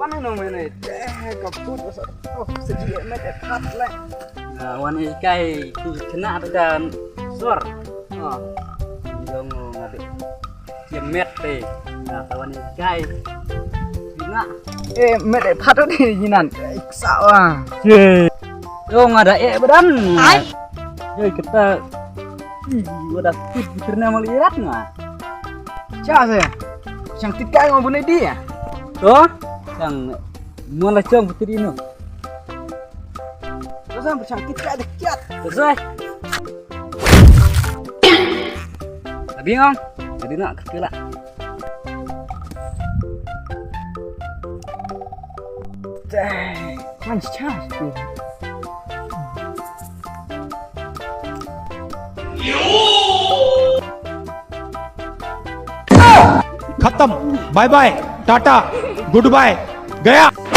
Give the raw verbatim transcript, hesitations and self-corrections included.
Wan no mene. Eh, ka put sa. Oh, segi met e phat le. Na wan i kai ki kena da sor. Oh. Jong ngade. Ki met te. Na tawan i kai. Ina. Eh, met e phat ni nan. Sa wa. Ye. Yo ngada e badan. Ai. Yo kita. Ih, wada kut kena malirat nga. Cha se. Chang tikai ngam bune di ya. To. Chang mala chong putri no. Terus ang bersangkit ka dekat. Terus ai. Abi ngong. Jadi nak kekela. Dang, kan charge tu. खत्म। Bye bye, tata, goodbye, गया।